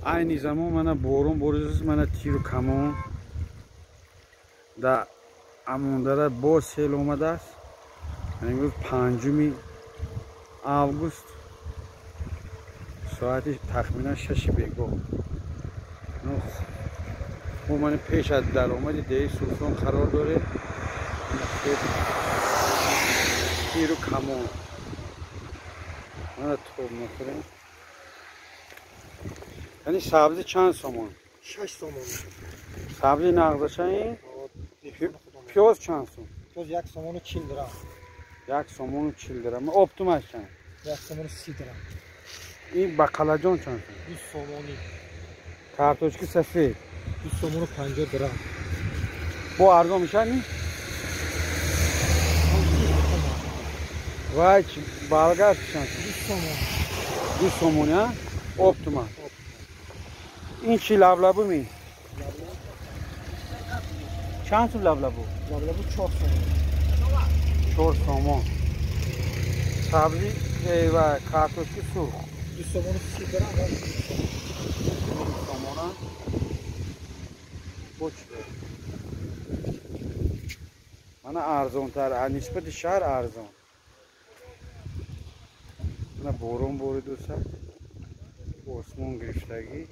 Айни замон мана борон боридааст, мана тиру камон дар Амондара боз сел омадааст. Имрӯз 5 август, соати тахминан 6 бегоҳ. Мо мана пеш аз даромади деҳи Султон қарор дорем. Тиру камон мана тоб мехӯрем. Яъне сабзӣ чанд сомон? 6 сомон. Сабзи нағзаша ин? Пиёз чанд сом? Пиёз 1 сомону 40 дирам. 1 сомону 40 дирам. Оптумаш чанд? 1 сомону 30 дирам. Ин бақалаҷон чанд сом? 2 сомони. Картошки сафед? 2 сомону 50 дирам. Бо арзон мешавад ни? Вай, болгар чанд сом? 2 сомон. 2 сомони, а? Оптума. Ин чи лаблабу ми? Чанд сум лаблабу? Лаблабу 4 сомон. 4 сомон. Сабзи ва картошки сурх? 2 сомону 30 дирам. 2 сомона. Бо чӣ дорад? Мана арзонтар, нисбати шаҳр арзон. Мана борон боридуса, осмон гирифтагӣ.